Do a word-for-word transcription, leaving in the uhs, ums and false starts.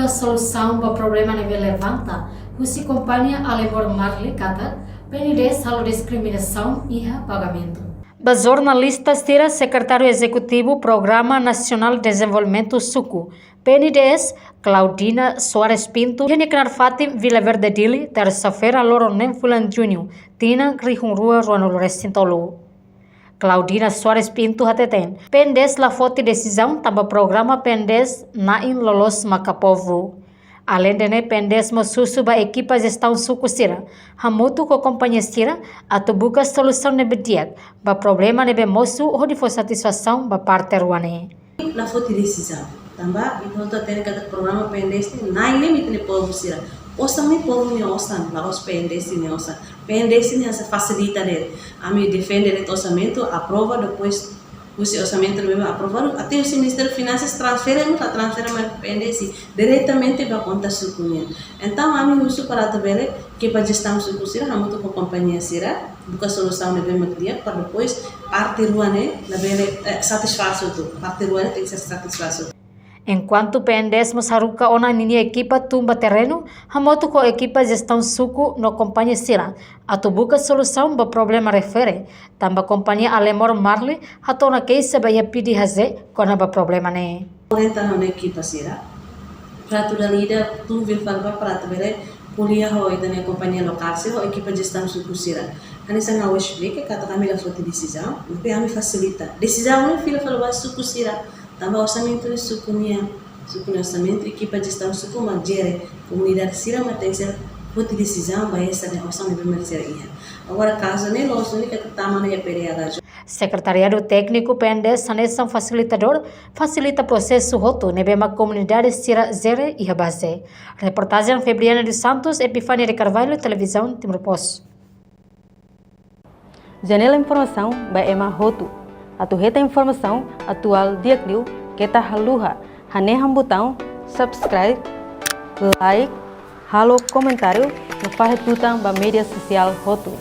Solusaun ba problema ne'ebé levanta husi kompañia Alemor Marley katak PNDS halo diskriminasaun iha pagamentu. Ba jornalista sira, Sekretáriu Ezekutivu Programa Nasionál Dezenvolvimentu Suku, PNDS, Claudina Soares Pinto, iha nia knaar fatin Vila Verde, Dili, tersa-feira, loron neen fulan Juñu, tinan rihun rua ruanulu resin tolu. Claudina Soares Pinto hateten, PNDS la foti desizaun tanba programa PNDS na'in loloos maka povu. Aleinde ne'e, PNDS mós husu ba ekipa jestaun suku sira, hamutuk ho kompañia sira, atu buka solusaun ne'ebé di'ak ba problema ne'ebé mosu hodi fó satisfasaun ba parte rua ne'e. La foti desizaun. Tanba ita hotu hatene katak programa PNDS ne'e na'in ne'e ita-nia povu sira. Osan ne'e povu nia osan, la'ós PNDS nia osan. PNDS ne'e hanesan fasilita de'it. Ami defende de'it orsamentu, aprova, depois husi orsamentu ne'ebé mak aprovadu, até husi Ministériu Finansas transfere, mak la transfere mai PNDS, diretamente ba konta suku nian. Entaun, ami husu para atu bele ekipa jestaun suku sira hamutuk ho kompañia sira buka solusaun ne'ebé mak di'ak, para depois parte rua ne'e labele, eh, satisfás hotu, parte rua ne'e tenke ser satisfás hotu. Enkuantu PNDS mós haruka ona ninia ekipa tun ba terrenu, hamutuk ho ekipa jestaun suku no kompañia sira, atu buka solusaun ba problema refere, tanba kompañia Alemor Marley hato'o ona keixa ba iha PDHJ kona-ba problema ne'e. Orienta ona ekipa sira para atu dala ida tun Vila Fali ba para atu bele ko'alia ho ita-nia kompañia lokál sira, ho ekipa jestaun suku sira. Hanesan ha'u esplika katak ami la foti desizaun, maibé ami fasilita. Desizaun ne'e fila fali ba suku sira, tanba orsamentu ne'e suku nian, suku nia orsamentu, ekipa jestaun suku mak jere, komunidade sira mak tenke ser foti desizaun ba hanesan ne'e osan ne'ebé mak sira iha. Agora kazu ne'e loos duni katak tama ona iha PDHJ. Sekretariadu Tékniku PNDS hanesan fasilitadór, fasilita prosesu hotu ne'ebé mak komunidade sira jere iha baze. Reportajen Febriana dos Santos, Epifania de Carvalho, Televizaun Timor Post. Janela informasaun ba ema hotu. Atu hetan informasaun atuál di'ak liu, keta haluha hanehan butaun subscribe, like, halo komentáriu no fahe tutan ba média sosiál hotu.